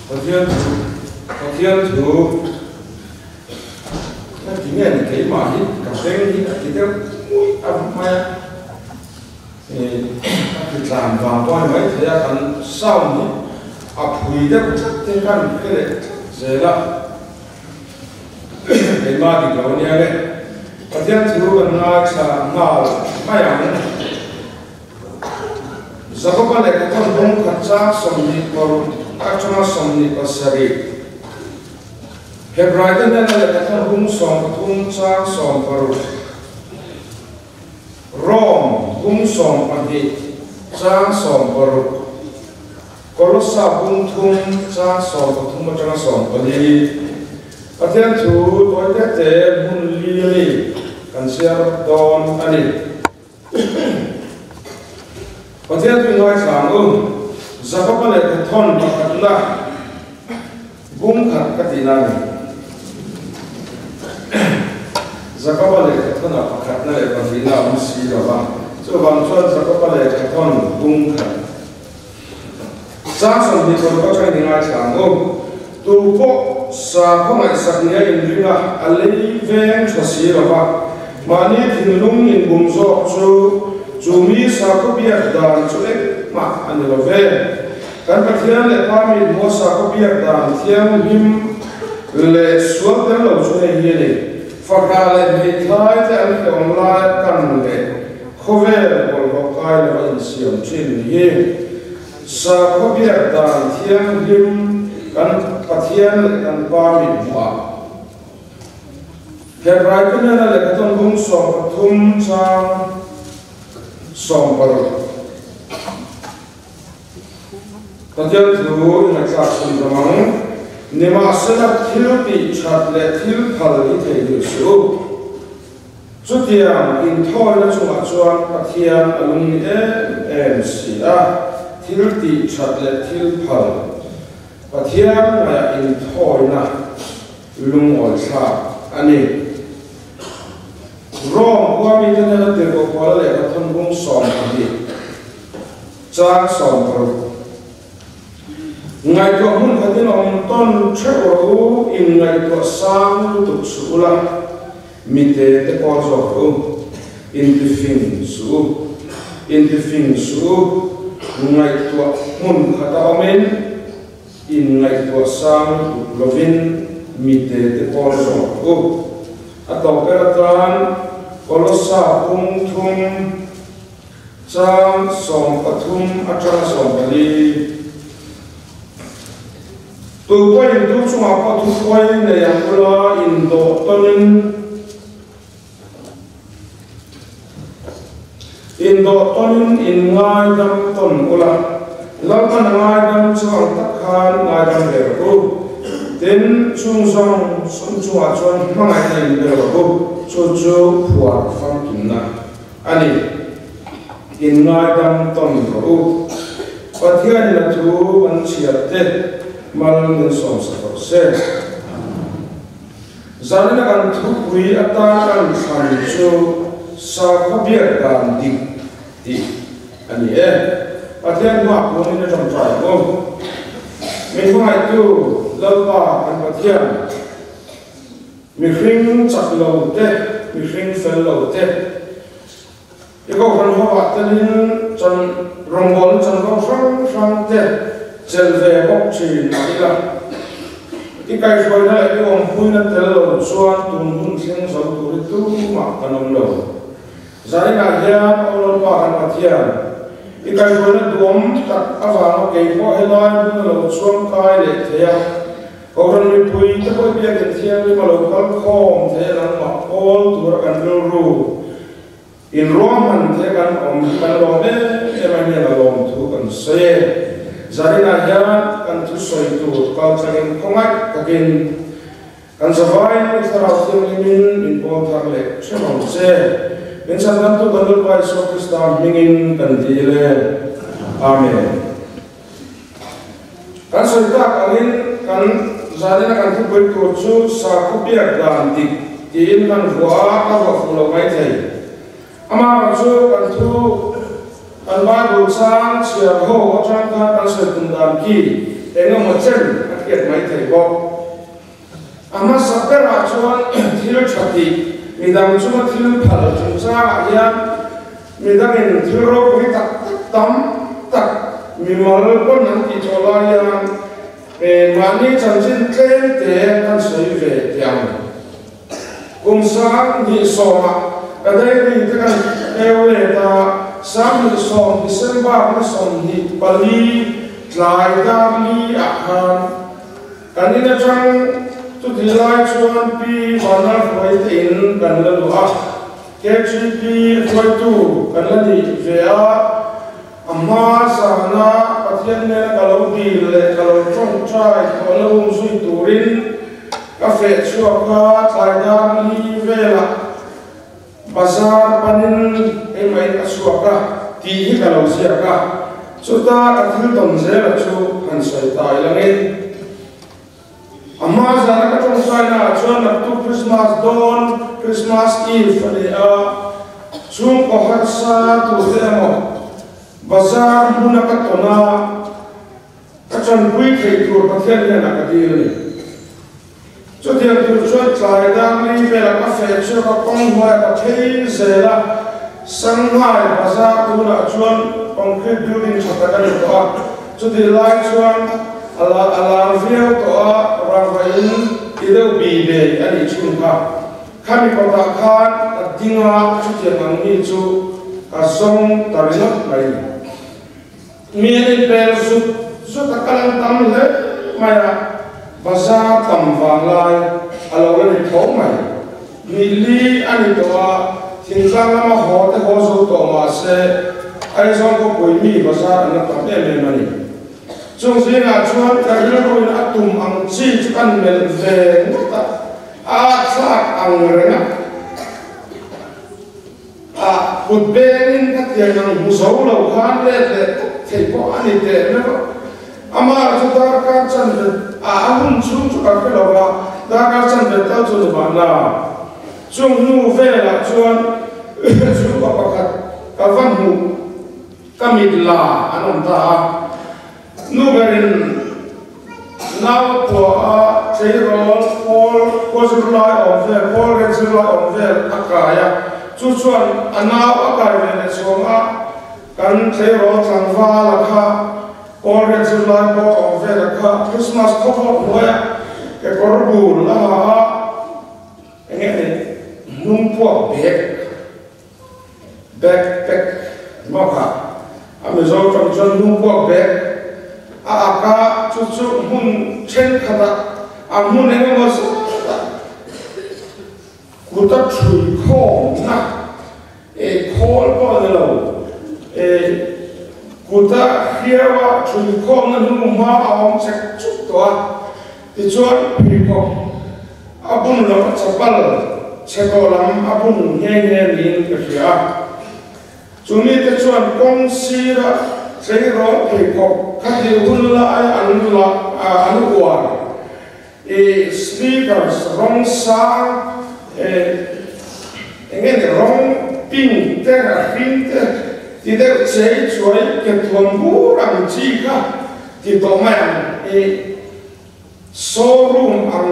Pathian thu Pathian thu ka ti nge ni keimah hi ka beng hi a ti deuh muih a mai a ih a ti tlan vang pawh a ni maithei a kan sound hi a phui deuh tlat te kan hre leh tlat zel a keimah dik lo ania nge Pathian thu kan ngaithla nghal mai ang. Jakoba lehkhathawn bawng khat chang 26 atanga 27, Hebraite hnena lehkhathawn bung 13 chang 16, Rom bung 12 chang 16, Kolossa bung thum chang 13 atanga 14. Pathian thu tawi te te hmun li a ni kan chhiar dawn a ni. Pathian chu ngaithla ang u. Jakoba lehkhathawn pakhatna bung khat ka tihna a ni. Jakoba lehkhathawnah pakhatna leh pahnihna a awm si lo va, chuvang chuan Jakoba lehkhathawn bung khat chang 24 atangin i ngaithla ang u. Tu pawh sakhaw ngaihsak nia inring a, a lei veng tha si lo va, mahni thinlung inbum zawk chu chu mi sakhaw biak dan chu engmah a ni lo ve. Kan Pathian leh Pa mi hmua sakhaw biak dan thianghlim leh sual tel lo chu hei hi a ni, Fahrah leh hmeithlai te an hlawm lai a kan leh khawvel bawlhhlawh kai lova insiam thin hi. Sakhaw biak dan thianghlim kan Pathian leh kan Pa mit hmuh ah Hebrai te hnena lehkhathawn bung 13 chang 16 Pathian thu i ngaihthlak chhun ram ang. Nimahsela thil tih that leh thil phal i theihnghilh suh u. Chutiang inthawina chungah chuan Pathian a lungni em em si a, thil tih that leh thil phal Pathian ngaihah inthawina lungawithlak a ni. Rome khua mite hnena tirhkoh Paula lehkhathawn bung 12 chang 16. Ngaihtuah hmun khatin awm tawn theuh rawh u, in ngaihtuah sang lutuk suh ula, mite te pawl zawk rawh u, intifing suh u, intifing suh u, ngaihtuah hmun khata awmin, in ngaihtuah sang lutuk lovin mite te pawl zawk rawh u. A tawp ber atan Kolossa pum thum. Chang 13 atanga 14. Tu pawhin tu chungah pawh thuhruai nei ang ula indawh tawnin indawh tawnin in ngaidam tawn ula, Lalpan a ngaidam chu ang tak khan ngaidam ve rawh u. Tin, chung zawng zawng chungah chuan hmangaihna in be rawh u, chu chu phuar famkimna. A ni, in ngaidam tawn rawh u. Pathianin a thu kan chhiat te mal min sawmsak rawh se. Zanina kan thupui atan kan thlan chu sakhaw biak dan dik tih a ni e. Pathian hma puanin a tawngtai ang u. Min hmangaihtu Lalpa kan Pathian. Mihring chak lo te, mihring fel lo te, i kohhran hovah telin chan rawngbawlna chanvo hrang hrang te chelh ve bawk thin mah ila, i kaihhruaina leh i awmpuina tel lo chuan tun hun thleng zo tur hi tumah kan awm lo. Zaninah hian Aw Lalpa kan Pathian, i kaihhruaina duhawm tak avanga kei pawh helai hmun a lo chuangkai leh thei a, Kohhran mipui te pawh biakin thianghlim a lo kal khawm thei a nangmah pawl tura kan rilru inruahman thei a kan awm hi kan lawm em em a hian a lawm thu kan sawi e. Zaninah hian kan thusawi tur kal changin khawngaih takin kan zavaiin i thlarau thianghlimin min pawl thar leh hrem ang che. Min chhandamtu kan Lalpa Isua Krista hmingin kan dil e. Amen. Kan sawi tak angin kan zanina kan thupui tur chu sakhaw biak dan dik tiin kan vuah a, ka vuah fuh lo mai thei. Amaherawh chu kan thu kan Bible chang chhiar ho atang khan kan sawi tum dan khi eng emaw chen a hriat mai thei bawk. A hmasa berah chuan thil tha tih, midang chunga thil phal chungchangah hian midangin thil ropui tak tak tam tak mimal pawn an tih tawh lai hian mahni chanchin tlem te kan sawi ve teh ang. Kum 2010ah ka diary te kan eu let a, 2010 December ni 24 tlai dar li ah khan Kan in atang chuti lai chuan Pi Vanlalhruai te in kan la luh a, KGP hruaitu kan la nih ve a, a hma zana Pathian nena ka lo dil leh ka lo tawngtai tawh la um zui turin ka feh chhuak a, tlai dar li velah Bazar panin engmah in a chhuak a tih hi ka lo ziak a, chuta ka thil tawn zela chu han sawi ta ila ngei. A hma zana ka tawngtaina ah chuan naktuk Christmas dawn, Christmas Eve a ni a, chhungkaw harsa tute emaw bazar hmuna ka tawn a, ka tanpui theih tur Pathian hnenah ka dil a ni. Chutiang tur chuan tlai dangli velah ka feh chhuak a, kawng hnuaiah ka phei zel a, Shanghai bazar tunah chuan concrete building tha tak a ni tawh a, chutih lai chuan a la a lar viau tawh a, rangva in ti deuh bi bei a nih thin kha. Khami kawtah khan ka ding a, chutiang ang mi chu ka zawng ta ringawt mai. Mi an inpel zut zut a, kal an tam hle mai a, bazar tam vang lai a lo la ni tho mai. Ni li a ni tawh a, thingtlang lama haw te haw zo tawh mah se, Aizawl khawpui mi bazar an la tam em em a ni. Chung zingah chuan ka rilruin a tum ang chi chu kan melh ve ngawt a, a thlak ang reng a. A kut bengin ka tiang ang hmu zo lo khan let leh tawp thei pawh a ni teh meuh a. Amah chu darkar chanve a a hun chhung chu ka hre lo va, darkar chanve tal chu ni mahna. Chung hnu velah chuan chhungkaw pakhat ka va hmuh ka mit la an awm ta a. Nu berin nau a phuah a, tleirawl pawl kaw zirlai awm vel, pawl ret zirlai awm vel a kai a, chu chuan a nau a kai ve leh chhuang a, kan tleirawl tlangval a kha pawl ret zirlai pawh awm vel a kha Christmas khawvawt hnuaia kekawr bul a ha a, enge ni hnung puak bag. Backpack maw kha a Mizo tawng chuan hnungkuak bag a ak a, chu chu hmun thenkhatah a hmun eng emaw zatah kut a thui khawmna eh khawl pawh a ni lo eh kut a hriau a thui khawmna hnu hma a awm chek chuk tawh a. Tichuan pheikhawk a bun lo a chapal chhe tawh lam a bun nghe nghe niin ka hria a. Chu mite chuan kawng sira tleirawl pheikhawk kha tih hun lai an la an uar i sneakers rawng sang eng nge ni rawng pink te a hring te ti deuh chei chuai ke tuam bur ang chi kha Ti tawh mai ang i showroom ang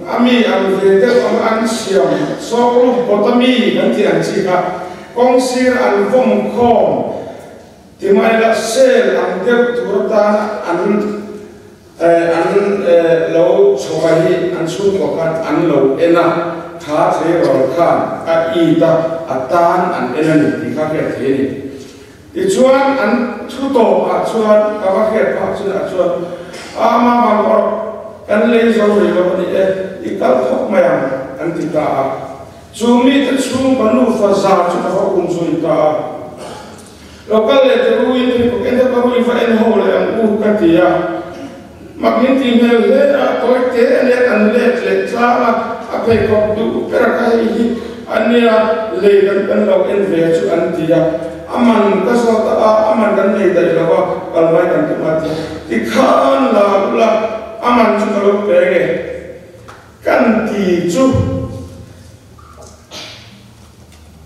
a mi ang ve deuh ang an siam showroom kawt a mi kan tih ang chi kha kawng sir an vawm khawm ti mai la sale ang deuh tur atana an an lo chhawk a hi an chhungkaw khan an lo en a tha tleirawl khan a it a a tan an en a ni tih kha hriat theih a ni. Tichuan an thu tawpah chuan ka va hriat phah chinah chuan a ama vang erawh kan lei zo rih lo a ni e, i kal thawk mai ang an ti ta a. Chu mite chhungkaw nufa za chu ka va um zui ta a. Lo kal leh te ruin pheikhawk en te ka rui va en ho leh ang u ka ti a. Mak min ti hmel hle a, tawi te a nia kan let leh tlang a, a pheikhawk duh ber a ka hei hi a nia lei kan kan lo en ve chu an ti a, a man ka zawt a, a man kan nei daih lo a, kal mai kan tum a ti a, tikhan la ula a man chu ka lo pe nge kan ti chu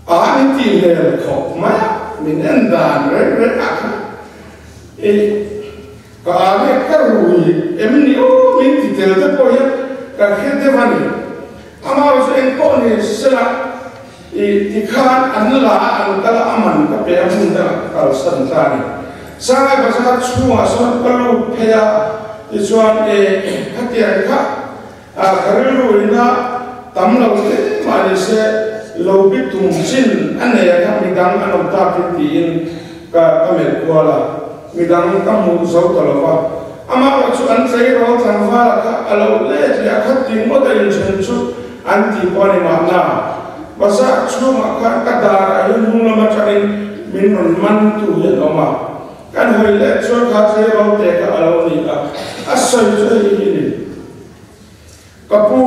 a min ti hmel khawp mai a, min en dan reng reng ah khan i. Ka a nge ka rui em ni aw min ti tel te pawh hian ka hre deuh a ni. Amaherawhchu eng pawh ni sela i tikhan an la a an kal a a man ka pe a hmun dangah ka kalsan ta a ni. Sangai Bazar chhungah sawn ka lut phei a tichuan e khatiang kha a ka rilru ina tam lo hle mah ni se lo bi tum chin a nei a kha midang an awm takin tiin ka ka melh kual a, midang ka hmuh zo ta lo va. Amah erawh chu an tleirawl tlangvala kha a lo let leh a khat ti ngawt a inthen chu an tih pawh a ni mahna. Bazar chhungah khan ka darah hian hnung lam atangin min rawn man tu hi an awm a, kan hawi let chuan kha tleirawl te kha a lo ni a, a sawi chu hei hi ni. Ka pu,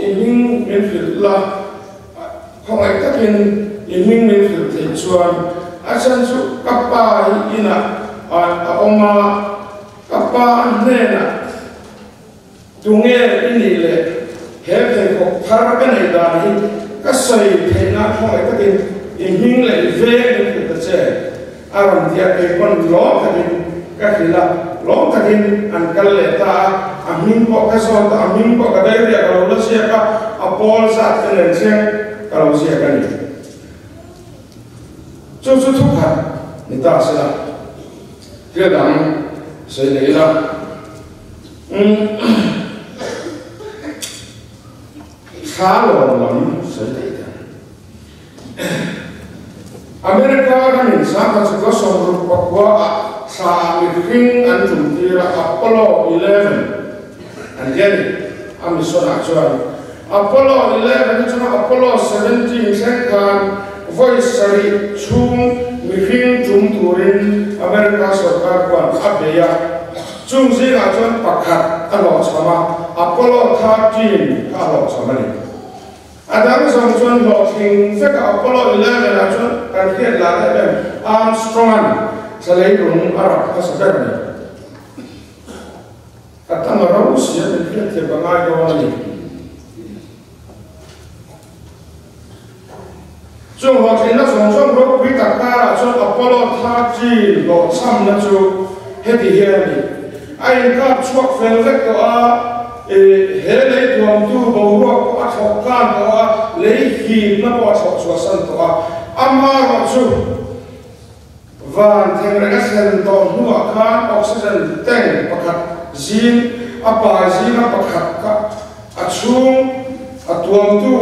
i hming min hrilh la, khawngaih takin i hming min hrilh theih chuan a chhan chu ka pa hi inah a awm a, ka pa hnenah tunge i nih leh he pheikhawk thar ka neih dan hi ka sawi theih nan khawngaih takin i hming leh i veng min hrilh ta che. A rawn ti a, kei pawn lawm takin ka hrilh a, lawm takin an kal leh ta a, a hming pawh ka zawt a, a hming pawh ka dairiah ka lo la ziak a, a pawl zat ka nen thleng ka lo ziak a ni. Chu chu thukhat ni ta se la, thil dang sawi leh ila. Thla lawm lam sawi daih teh ang. America ramin sangha chu ka 69 ah thla ah mihring an tum tir a, Apollo 11 an ti a ni. A mission ah chuan Apollo 11 atanga Apollo 17 thleng khan vawi sarih chhung mihring tum turin America sorkar khuan a bei a, chung zingah chuan pakhat a hlawhchham a, Apollo 13 kha a hlawhchham a ni. A dang zawng chuan hlawhtling vek a, Apollo 11 ah chuan kan hriat lah em em Armstrong-a'n thla leilung a rap hmasa ber a ni. Ka tam a ro si a, min hriatthiam ka ngai dawn a ni. Chung hlawhtlinna zawng zawng ropui tak karah chuan Apollo 13 hlawhchhamna chu heti hian a ni. A inkap chhuak fel vek tawh a, he lei tuamtu boruak pawh a thlawh tlan tawh a, lei hipna pawh a thlawh chhuahsan tawh a. Amaherawh chu van thengreng a thlen tawh hnuah khan oxygen tank pakhat zing a pai zinga pakhat kha a chhung a tuamtu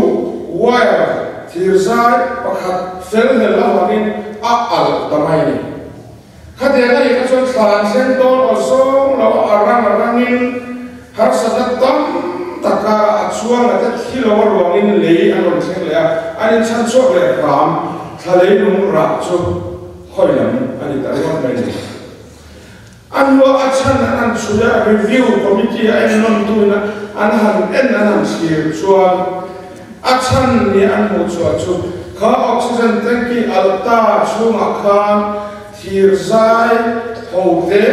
wire thirzai pakhat fel hlel avangin a alh ta mai a ni. Khatiang a nih kha chuan thlan thleng dawn aw zawng lo a rang a rangin harsatna tam taka a chuang a te thi lo a ruangin lei an rawn thleng leh a, an inchhan chhuak leh hram thla leilung rah chu khawi lam a ni ta ringawt mai ni. A hnua a chhan an han chhui a, review committee a en nawn tuin an han en an han thlir chuan a chhan ni an hmuh chhuah chu kha oxygen tanki alh ta chhungah khan thir zai ho hle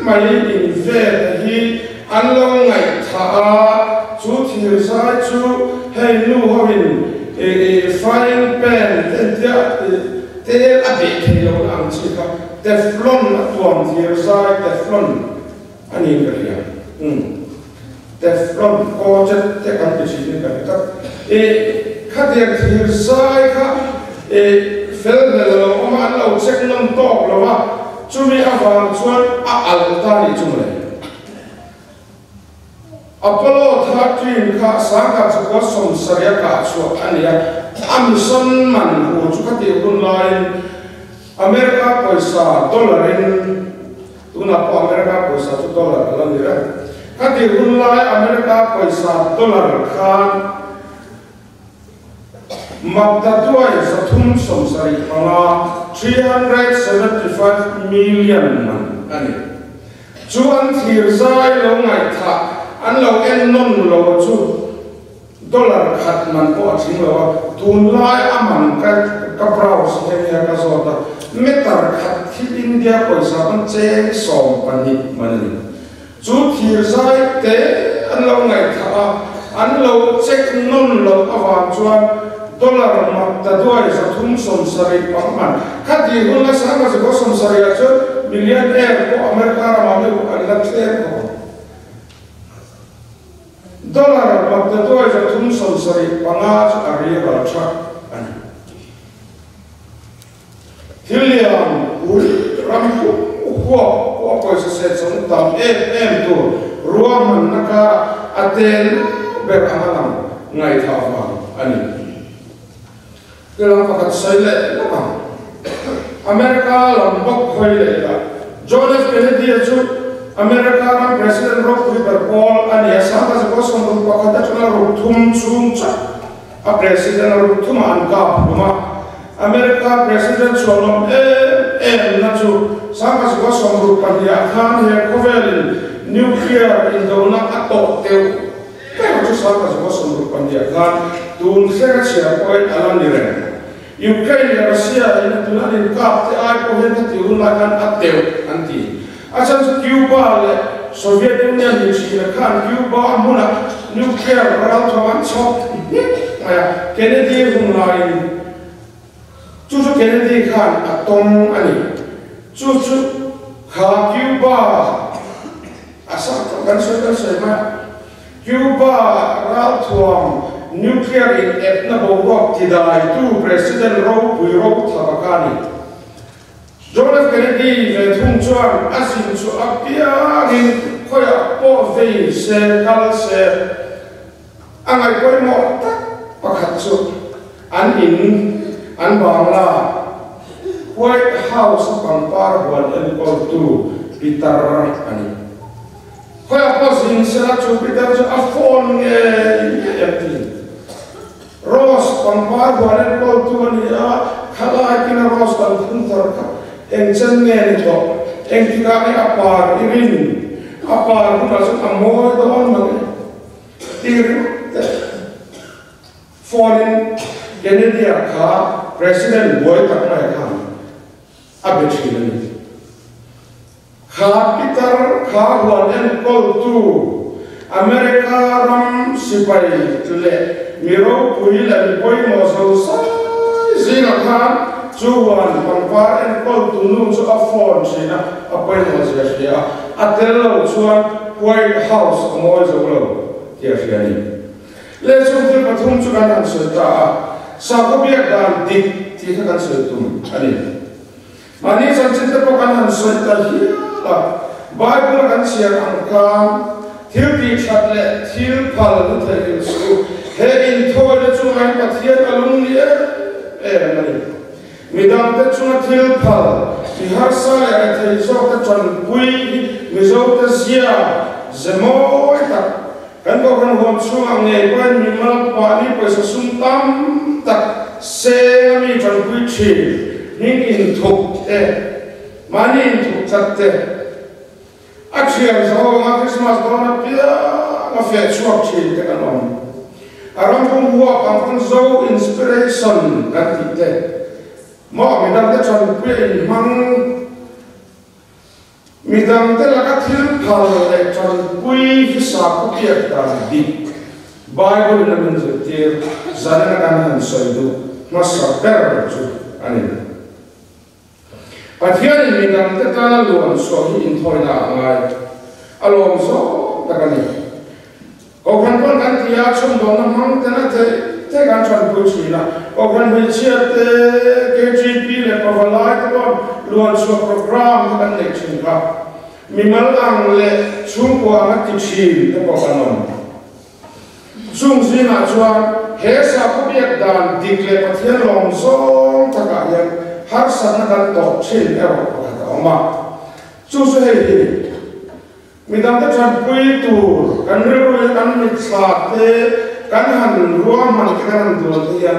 mai in vel hi an lo ngaihthah a, chu thir zai chu hei nu hoin frying pan te entia Tel a beh thei lo na ang chi kha Teflon a tuam thir zai Teflon a niin ka hria. Umm Teflon coated te kan ti thin in ka hre tlat. I khatiang thir zai kha i fel hlel lo awm a an lo check nawm tawk lo a chumi avang chuan a alh ta nih chu mawle. Apollo 13 kha sangha chukua 70 a kah chhuah a ni a, a mission man hu chu khatih hun laiin America pawisa dollar in, tunah pawh America pawisa chu dollar a la ni reng, khatih hun lai America pawisa dollar khan Makdatuai 375, 375 million man a ni. Chu an thir zai lo ngaihthah an lo en nawn lo a chu dollar khat man pawh a thing lo a, tunlai a man ka ka browse nghe nghe a ka zawt a, meter khat khi India pawisa pawn cheng 12 man a ni. Chu thir zai te an lo ngaihthah a, an lo check nawn loh avang chuan dollar mak ta duai 370 pang man. Kha tih hun nasa hmasa pawh 70 ah chuan Millionaire pawh America ramah meuh an la tlem khawp ang. Dollar maktaduai 375 chu a riral tha a ni. Thil lian pui ram pum huap pawh a pawisa set chang tam em em tur ruahmanna karah a tel ber anga lang ngaihthah vang a ni. Tilang pakhat sawi leh lawk ang. America lam bawk hawi leh ila. John F. Kennedy-a chu America ram President ropui ber pawl a ni a, 1961 atanga ruk thum chhung chauh a President a ruk thumah an kap hlum a. America President chhuanawm em em na chu 1962 ah khan he khawvelin nuclear indona a tawh deuh Ber chu 1962 ah khan tun thleng a chhiar pawhin a la ni reng. Ukraine leh Russia in a tun an inkap te ai pawh hian khati hun lai khan a teuh an ti. A chhan chu Cuba leh Soviet Union ni thin khan Cuba a hmunah nuclear ralthuam an chhawk hnik mai a, Kennedy hun laiin chu chu Kennedy khan a tawng a ni. Chu chu kha Cuba A sak tawh kan sawi kan sawi mai a, Cuba ralthuam nuclear in epna boruak tidaitu President ropui Rothava kha a ni. John F. Kennedy ve thung chuan a zin chu a piangin khawiah pawh vei se kal se a ngaihpawimawh tak pakhat chu an in an bangla White House-a pangpar huan enkawltu Peter a ni. Khawiah pawh zin sela chu Peter chu a phone ngei ngei a ti. Rose pangpar huan enkawltu a ni a, khalai kina Rose kan phun thar kha eng chen nge ni tawh, engtikah nge a par i rin, a par hunah chuan a mawi dawn mang e ti ringawt teh. Phone-in Kennedy-a kha President buai tak mai khan a be thin a ni. Kha pitar kha huan enkawltu America ram sipai leh mi ropui leh mi pawimawh zo zai zingah khan chu huan pangpar enkawltu nu chu a phone thin a, a pawimawh zia hria a, a tel lo chuan White House a mawi zo lo tih a hria a ni. Leh chung thil pathum chu kan han sawi ta a, sakhaw biak dan dik tih kha kan sawi tum a ni. Mahni chanchin te pawh kan han sawi ta hial a, Bible a kan chhiar ang khan thil tih that leh thil phal ni theih in suh, he inthawina chungain Pathian a lung ni em em a ni. Midangte chunga thil phal, mi harsa leh rethei zawkte tanpui hi Mizote zia ze mawi tak Kan kohhran huam chhungah ngei pawhin mi mal pahnih pawisa sum tam tak seng a mi tanpui thin, hming inthup te, mahni inthup tlat te, a thian zo anga Christmas dawn apiang a feh chhuak thin te kan awm. A ram pum huap ang pawn Zo Inspiration kan tih te, maw midangte tanpui a inhmang. Midangte laka thil phal leh tanpui hi sakhaw biak dan dik Bible in a min zirtir zanin a kan han sawi duh hmasa ber chu a ni. Pathianin midangte tana luan chhuah hi inthawina a ngai a lawm zawng tak a ni. Kohhran pawn kan ti a, chhawmdawlna hmang ten a theih theih kan tanpui thin a. Kohhran hmeichhia te, KTP leh pavalai te pawn luanchhuah programme te kan neih thin kha. Mimal ang leh chhungkua ang a ti thin te pawh kan awm. Chung zingah chuan he sakhaw biak dan dik leh Pathian lawm zawng takah hian harsatna kan tawh thin erawh pakhat a awm a. Chu chu hei hi. Midangte tanpui tur kan rilru hi kan mitthla te, kan han ruahman te kan han duan te hian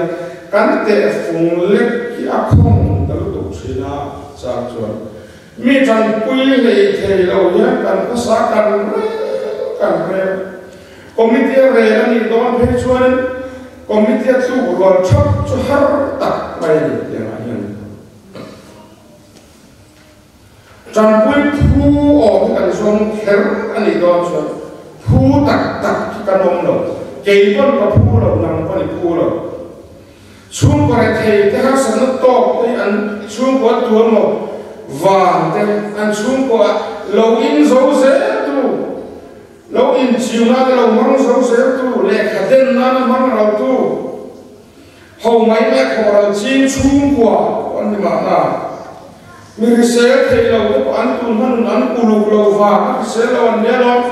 kan tehfung lek hi a khawng ta lutuk thin a, chang chuan mi tanpui hlei thei lo hian kan khawsa kan rel kan rel. Committee a rel a nih dawn phei chuanin committee a tluk rual thap chu har tak mai a ni tiangah hian. Tanpui phu awm hi kan zawng kher a nih dawn chuan phu tak tak hi kan awm lo. Kei pawn ka phu lo, nang pawn i phu lo. Chhungkaw rethei te harsatna tawk te hi an chhungkaw a tuam lo. Vang te an chhungkua lo in zo zel tu, lo in chiu nana lo hmang zo zel tu, lehkha den nana hmang ro tu, ho mai mai khawh ral ching chhungkua pawh an ni mahna. Mi hrisel theih lo te pawh an tun hmanun an uluk lo vang a hrisel lo an nia lawm.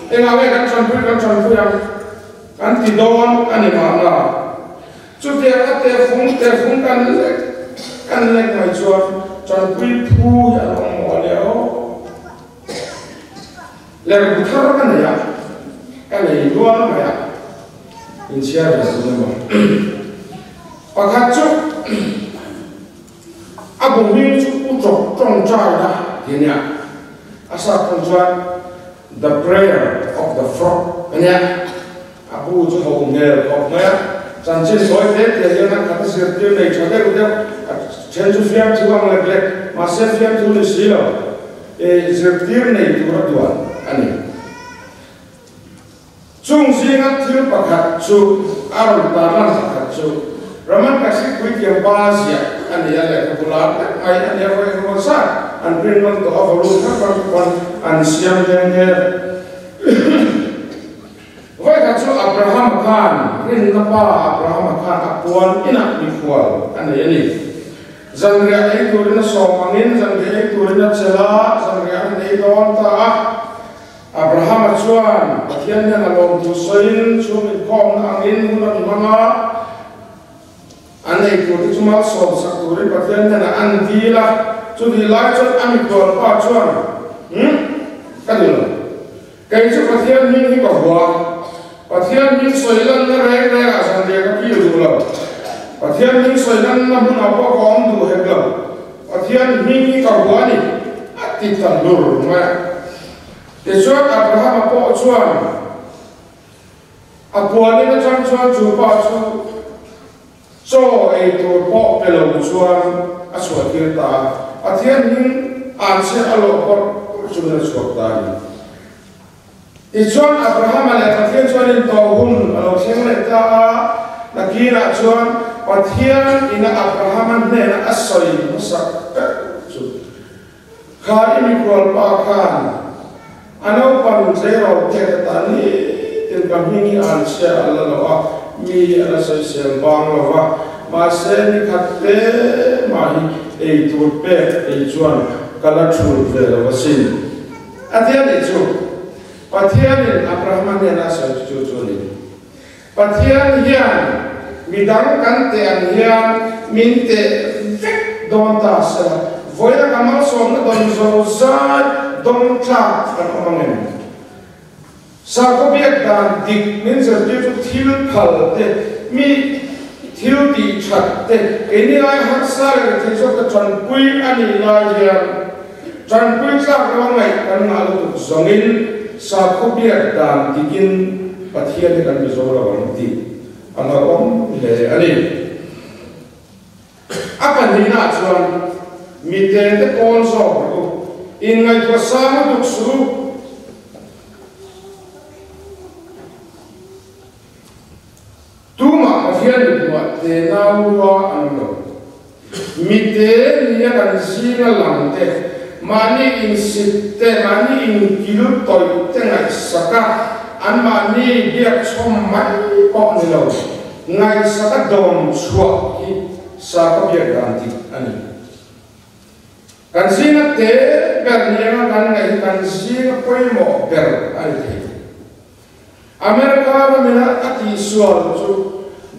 Engah nge kan tanpui kan tanpui ang kan ti dawn a ni mahna. Chutiang a tehfung tehfung kan lek kan lek mai chuan tanpui phu hi an awm maw ania aw. Lerbu thar ka nei a, ka nei rual mai a, inchhiar ve zun emaw. Pakhat chu a bu hming chu U Tawk Tawngtaina tih a nia, a sap tawng chuan The Prayer of the Frog a nia. A bu chu ho hmel khawp mai a, chanchin sawi hle tih hian a khat a zirtir nei tha deuh deuh, a then chu fiamthu ang lek lek, mahse fiamthu ni si lo, eh zirtir nei tur a duan a ni. Chung zinga thil pakhat chu a rawn tarlan pakhat chu Raman Taxi puithiam pa ziah a ni a, lehkhabu lar tak mai a ni a, vawi engemaw zat an print nawn tawh a, volume hrang hrang te pawn an siam nghe nghe. Vawikhat chu Abrahama khan, rinna pa Abrahama khan a puan inah mikhual a nei a ni. Zanriah ei turin a sawm angin zanriah ei turin a chelh a, zanriah an ei dawn ta a. Abrahama chuan Pathian hian a lawm thu sawiin chhung inkhawmna angin hun an hmang a, an ei tur te chu malsawm sak turin Pathian hnenah an dil a. Chutih lai chuan a mikhual pa chuan, Umm, ka duh lo. Kei chu Pathian hming hi ka hua. Pathian hming sawi lanna reng rengah zanriah ka kil duh lo. Pathian hming sawi lanna hmunah pawh ka awm duh hek lo. Pathian hming hi ka hua a ni, a ti ta hlur mai a. Tichuan Abrahama pawh chuan a puanin atang chuan chu pa chu Chaw ei tur pawh pe lo chuan a chhuah tir ta a, Pathian hming an chhiat a lawh pawrh pawrh chungin a chhuak ta a ni. Tichuan Abrahama leh Pathian chuan intawh hun a lo thleng leh ta a, nakinah chuan Pathian ina Abrahama hnena a sawi hmasak ber chu, Kha i mikhual pa khan a naupan tleirawl pek atan nitin ka hming hi an chhia a la lo a, mi a la sawisel bang lo va, mahse ni khat te mah hi ei tur pek ei chuan ka la thul ve lo asin. A ti a nih chu, Pathianin Abrahama hnena a sawi chu chu a ni. Pathian hian midang kan teh ang hian min teh vek dawn ta sela, vawiina ka malsawmna dawn zo zai dawng tlak kan awm ang em? Sakhaw biak dan dik min zirtir chu thil phal te, mi thil tih that te, keini lai harsa leh rethei zawk te tanpui a nih lai hian tanpui tlak lo ngaih kan ngah lutuk zawngin sakhaw biak dan dikin Pathian hi kan mizo lo ang tih a hlauhawm hle a ni. A pahnihnaah chuan mite te pawn zawk rawh u, inngaihtuah sang lutuk suh u. Tumah Pathian mihmuah te nau rua an awm lo. Mite nia kan zinga lang te, mahni insit te, mahni inkil tawih te ngaihsak a, anmahni biak chhawm mai pawh ni lo, ngaihsak a dawm chhuah hi sakhaw biak dan dik a ni. Kan zinga te ber nianga kan ngaih hi kan zinga pawimawh ber a ni thei. America ramina a tihsual chu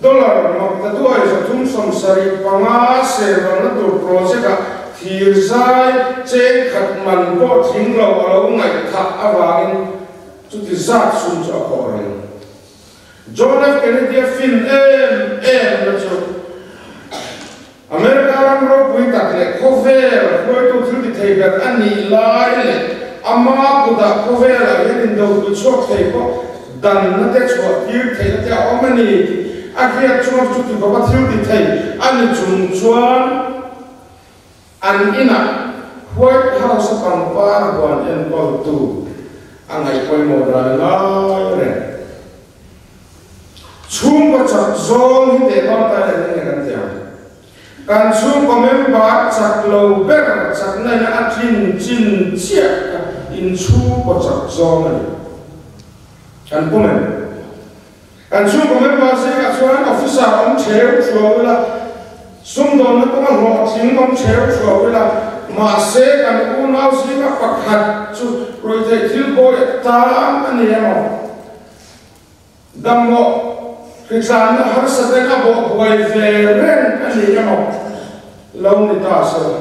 dollar maktaduai 375 servalna tur project-ah thirzai cheng khat man pawh tling lo a lo ngaihthah avangin chuti zat sum chu a khawh reng. John F. Kennedy-a fin em em na chu America ram ropui tak leh khawvel hruaitu thil ti thei ber a nih lai leh ama kutah khawvelah hian indopui chhuak thei pawh danna te chhuah tir theihna te a awm a ni tih a hriat chuan chuti khawpa thil ti thei a ni chung chuan an inah White House a pangpar huan enkawltu a ngaih pawimawh dan lai reng. Chhungkaw chak zawng hi teh dawn ta leh eng nge kan ti ang? Kan chhungkaw member chak lo ber chakna in a tlin chin chiah kha in chhungkaw chak zawng a ni. Kan pum em? Kan chhungkaw member zingah chuan officer awm theu thuau ila, sumdawnna kawnga hlawhtling awm theu thuau ila, mahse kan unau zinga pakhat chu ruihtheih thil bawi a tang a ni emaw? Damloh hritlanna harsa ten a bawh buai ve reng a ni emaw lo ni ta se la,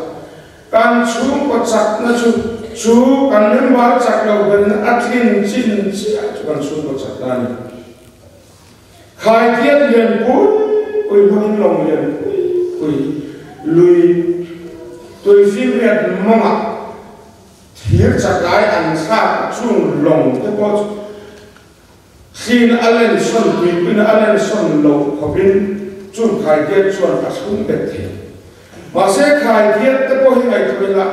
kan chhungkaw chakna chu chu kan member chak lo berin a tlin chin chiah chu kan chhungkaw chakna a ni. Khaitiat lian pui pui hmangin lawng lian pui pui lui tuifinriat mawngah thir chakai an thlak chung lawng te pawh chu Thlin a len sawn tuipin a len sawn loh khawpin chung khaidiat chuan a thlung bet thei. Mahse khaidiat te pawh hi ngaihtuah ila,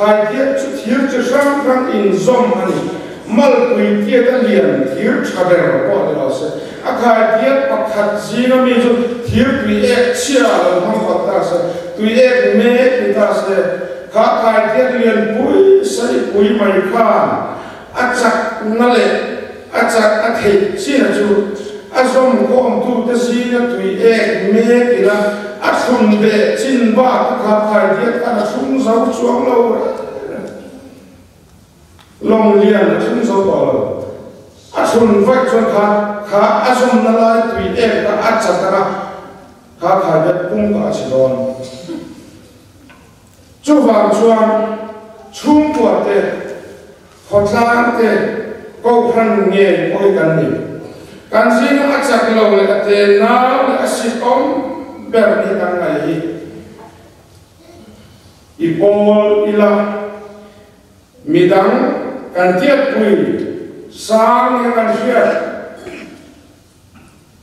khaidiat chu thir chi hrang hrang inzawm a ni. Malpui tiat a lian thir tha ber pawh ni lo se, a khaidiat pakhat zinga mi chu thir tui ek chhia lo hmang palh ta se, tui ek mek ni ta se, kha khaidiat lianpui saipui mai khan A chakna leh a chak a theih chiah chu a zawmkhawmtute zinga tui ek mek ila a thlun beh chin bak a kha khai diat khan a thlung zo chuang lo reng reng. Lawng lian a thlung zo tawh lo. A thlun vaih chuan kha kha a zawmna lai tui ek kha a chat anga kha khai diat pung kha a chhe dawn. Chuvang chuan chhungkua te, khawtlang te, kohhran ngei pawh hi kan ni. Kan zinga a chak lo leh a te nau leh a sit awm ber ni kan ngaih hi i pawl ila midang kan tiatpui sang nia kan hriat.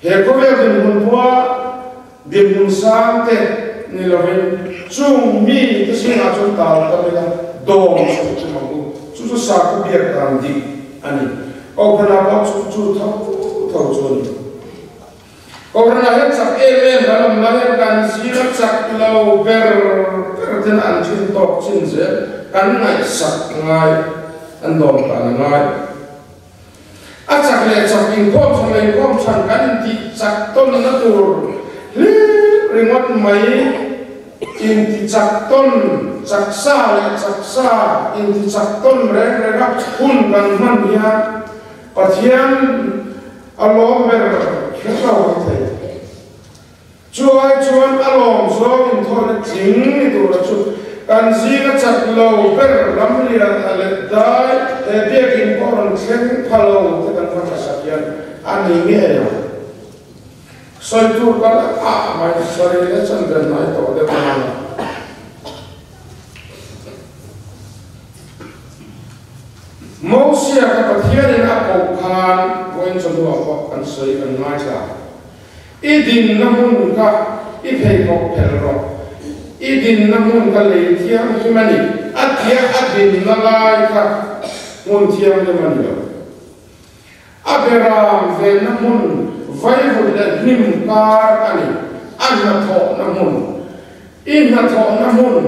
He khawvel dinhmun pawha dinhmun sang te ni lovin chung mi te zingah chuan tal tam ila dawm chhuah chu mang u. Chu chu sakhaw biak dan dik a ni. Kohhranah pawh chu chu tho tho chu a ni. Kohhranah hian chak em em kan awm lai hian kan zira chak lo ber ber ten an thin tawk chin zel kan ngaihsak ngai, an dawm dan a ngai. A chak leh chak inkhawm chhan leh inkhawm chhan kan intih chak tawnna tur hlir ringawt mai, inti chak tawn, chak sa leh chak sa inti chak tawn reng reng a hun kan hman hian Pathian a lawm ber kher lo mai thei. Chu ai chuan a lawm zawng inthawhna tling ni tura chu kan zinga chat lo ber lam lian a let dai he biakinn pawh rawn thleng pha lo te kan va hmasak hian a ni ngei ang. Sawi tur ka la ngah mai, sawi la chan ve hnai tawh deuh a ni. Mosia ka Pathianin a koh khan vawiin chawhnuah pawh kan sawi kan ngaithla. I dinna hmun kha i pheikhawk phelh rawh. I dinna hmun kha lei thianghlim a ni. A tia a dinna lai kha hmun thianghlim a ni lo. A beram venna hmun vaivut leh hnim kar a ni. A hnathawhna hmun. I hnathawhna hmun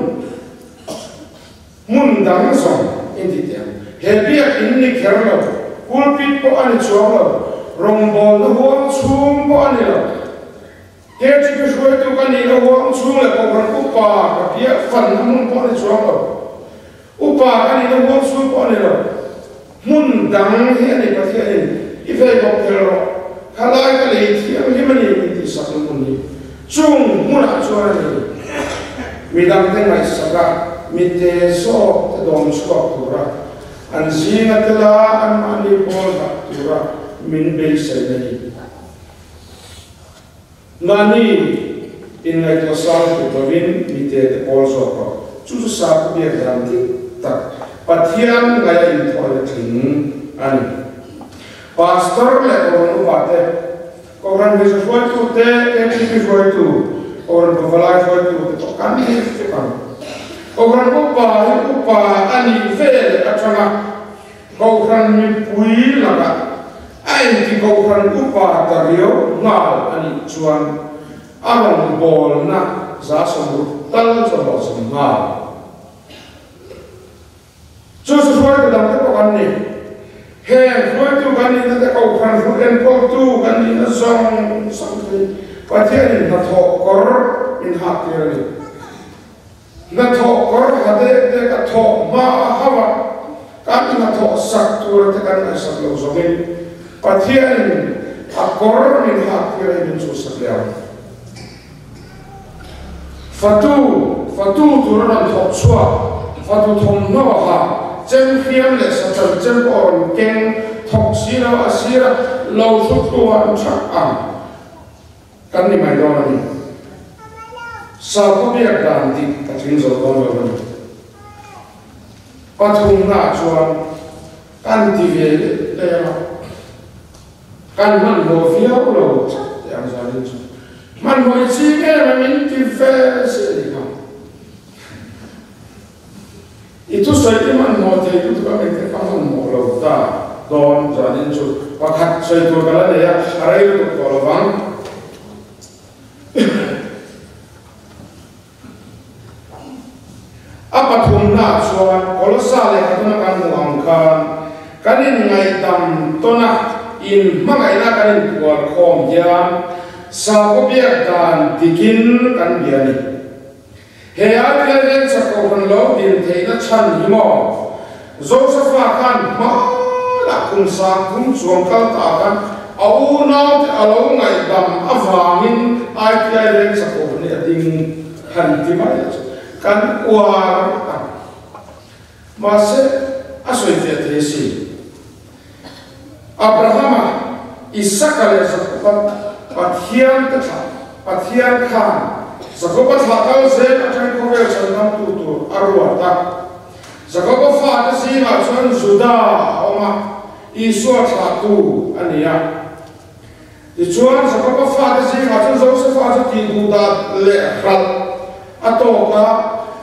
hmun dang zawng i ti teh ang. He biakinn ni kher lo, pulpit pawh a ni chuang lo, rawngbawlna huang chhung pawh a ni lo. KTP hruaitu ka nihna huang chhung leh Kohhran upa ka biak fanna hmun pawh a ni chuang lo. Upa ka nihna huang chhung pawh a ni lo. Hmun dang hi a ni Pathianin i pheikhawk phel rawh, khalai ka lei thianghlim a ni min tihsakna hmun hi. Chung hmunah chuan a ni midangte ngaihsak a, mite zawk te dawm chhuak tura an zinga tela anmahni pawl dah tura min beiseina hi. Mahni inngaihtuah sang tuk lovin mite te pawl zawk rawh. Chu chu sakhaw biak dan dik tak Pathian ngaih a inthawina tling a ni. Pastor leh Kohhran upa te, Kohhran hmeichhe hruaitu te, KTP hruaitu, Kohhran pavalai hruaitu te pawh kan ni vek ang. Kohhran upa hi upa a nih ve leh atanga Kohhran mipui lakah a inti Kohhran upa ta riau nghal a nih chuan a rawngbawlna. 60% tal chu a hlawhchham nghal. Chu chu hruaitu dangte pawh kan ni. Heng hruaitu kan nihna te Kohhran hru enkawltu kan nihna zawng zawng te hi Pathianin hnathawh kawr min hak tir a ni. Hnathawh kawr ha dek dek a thawh hma a hauh a, kan hnathawh sak tura te kan ngaihsak lo zawngin Pathianin a kawr min hak tir a hi min chhuhsak leh ang. Fatu, fatu tur a rawn thawk chhuak, fatu thawmhnaw ha, chem hriam leh sachan chem pawh a rawn keng thawk si lo, a sira lo thu tluan thak ang. Kan ni mai dawn a ni. Sakhaw biak dan dik a tling zo dawn lo a ni. Pathumnaah chuan kan ti ve leh leh a, kan hmanhmawh viau lo tlat teh ang zanin chu. Hmanhmawh i ching em em in ti ve si a nih kha. I thusawi i hmanhmawh thei lutuk a mite ka hmanhmawh lo ta dawn zanin chu pakhat sawi tur ka la nei a, a rei lutuk tawh lo vang. A pathumnaah chuan Kolosa lehkha tuna kan hmuh ang khan kan inngaihdam tawn a, inhmangaihna kan inpuar khawm hian sakhaw biak dan dikin kan bia a ni. He IPL hian chakko rawn lo din theihna chhan hi maw? Josefa khan hmanah kum 30 chuang kal ta khan a unaute a lo ngaihdam avangin IPI hian chakko rawn hi a ding han ti mai a chu kan uar ang. Mahse, a sawi fiah thei a si. Abrahama, Isaka leh Jakoba Pathian te thlah, Pathian khan Jakoba thlah kal zel atangin khawvel chhandamtu tur a ruat a. Jakoba fate zingah chuan Juda a awm a, Isua thlahtu a ni a. Tichuan, Jakoba fate zingah chuan Josefa chu tihduhdah leh hralh a tawk a,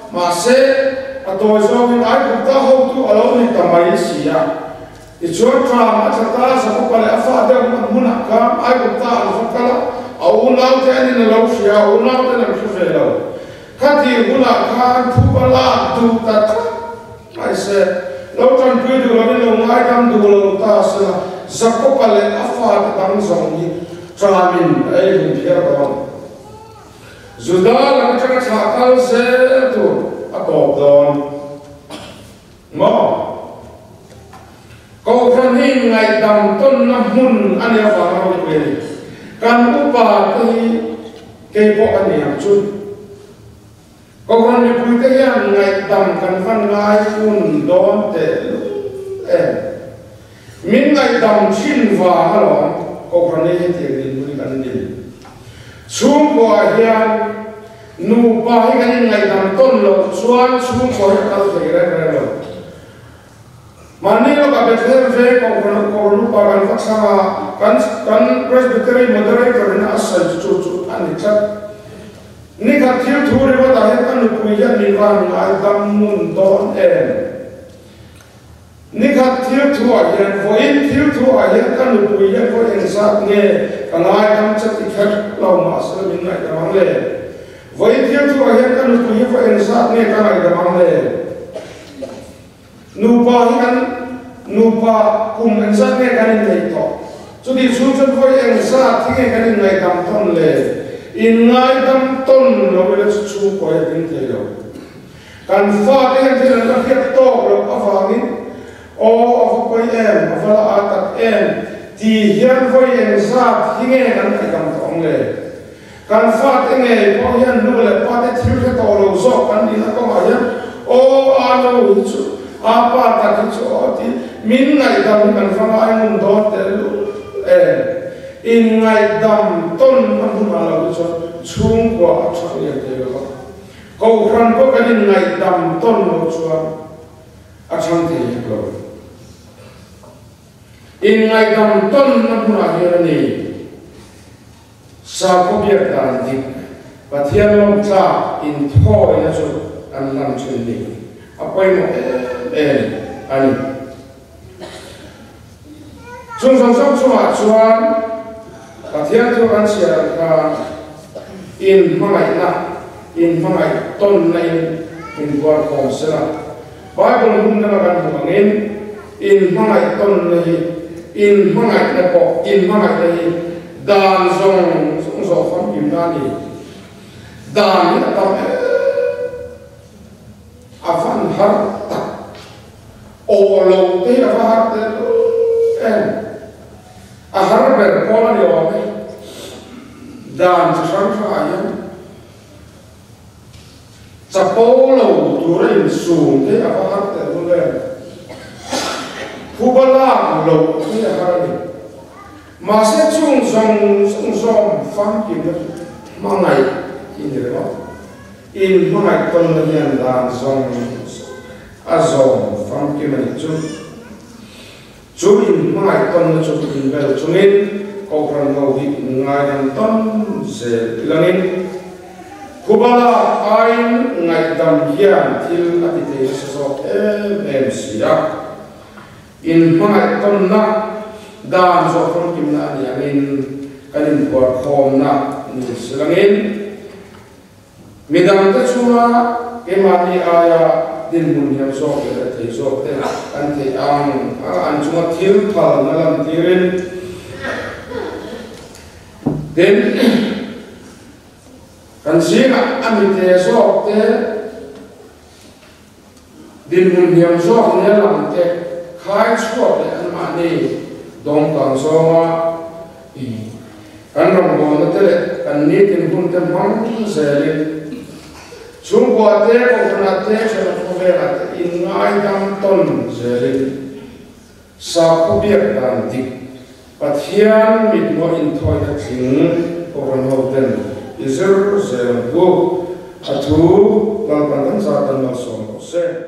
mahse, a tawi zawngin Aigupta hotu a lo ni ta mai si a. Tichuan, ṭam a tla ta, Jakoba leh a fa deuh hmun hmunah khan Aigupta an va kal a, a unaute an in a lo hria a, a unauten an hre ve lo. Khatih hunah khan thupa lak duh ta tlat mai se, lo tanpui duh lovin lo ngaidam duh lo ta se la, Jakoba leh a fate dang zawng hi ṭamin a ei hlum phiar dawn. Juda lam aṭanga thlah kal zel tur a tawp dawn maw? Kohhran hi ngaihdam tawnna hmun a nih avanga ropui a ni. Kan upa te hi kei pawh ka ni ang chu. Kohhran mipui te hian ngaihdam kan van ngai hun dawn teh lul em. Min ngaihdam thin vang alawm Kohhran hi hetiang dinhmun kan ni. Chhungkua hian nupa hi kan inngaihdam tawn loh chuan chhungkua hi a kal thei reng reng lo. Mahni lawkah Bethlehem veng Kohhran Kohhran upa kan va chhang a, kan kan Presbytery Moderator in a sawi chu chu chu a ni tlat. Nikhat thil thu ringawtah hian ka nupui hian min van ngaidam ngun dawn em? Nikhat thil thuah hian vawiin thil thuah hian ka nupui hian vawi engzat nge ka ngaidam che ti kher lo mahse min ngaihdam ang le? Vawiin thil thuah hian ka nupui hi vawi engzat nge ka ngaihdam ang le? Nupa hi kan nupa kum engzat nge kan inneih tawh? Chutih chhung chuan vawi engzat hi nge kan inngaidam tawn le? Inngaidam tawn lo ila chu chhungkaw hi a ding thei lo. Kan fate hian thil an la hriat tawk loh avangin, Aw, a va pawi em, a va la aa tak em? ti hian vawi engzat hi nge kan ngaihdam tawh ang le? Kan fate ngei pawh hian nu leh pate thil hre tawh lo zawk kan nihna kawngah hian aw a nu hi chu a pa tak hi chu aw ti min ngaihdam hi kan va ngai ngun dawn teh lul em. Inngaihdam tawn a hmunah lo hi chuan chhungkua a thang lian thei lo va, Kohhran pawh kan inngaihdam tawn loh chuan a thang thei hek lo. Inngaihdam tawnna hmunah hian a ni. Sakhaw biak dan dik, Pathian lawm tlak inthawina chu kan hlan thin ni. A pawimawh em em a ni. Chung zawng zawng chungah chuan Pathian thu kan chhiar ang khan inhmangaihna. Inhmangaih tawnna in inbuar khawm sela. Bible hmun danga kan hmuh angin inhmangaih tawnna hi inhmangaihna pawh inhmangaihna hi dan zawng zawng zawh famkimna a ni. Dan hi a tam em a van har tak. Awh lo te hi a va har tel em. A har ber pawl a ni awm e. Dan chi hrang hrangah hian chapo lo tura insum te a va har tel lul em. Phuba lak loh hi a har a ni. Mahse chung zawng zawng zawm famkimna chu hmangaih hi ni ringawt. In hmangaih tawnna hian dan zawng zawng a zawm famkim a nih chu. Chu inhmangaih tawnna chu inbel chungin Kohhran ho hi ngaidam tawn zel ilangin Khubala aiin ngaihdam hian thil a ti thei nasa zawk em em si a. Inhmangaih tawnna dan zawh famkimna a ni angin kan inphuarkhawmna ni silangin Midangte chunga keimahni aia dinhmun hiam zawk leh rethei zawk te kan theih ang a, an chunga thil phalna lantirin tin kan zingah a mite zawk te dinhmun hiam zawk nia lang te khai chhuak leh anmahni dawngkang zawnga kan rawngbawlna te leh kan nitin hun te hmang zelin chhungkua te, kohhranah te, ṭhenawm khawvelah te inngaidam tawn zelin sakhaw biak dan dik Pathian mithmuah inthawina tling Kohhran hoten i zir zel ang u. A thu Lalpan kan zat an malsawm rawh se.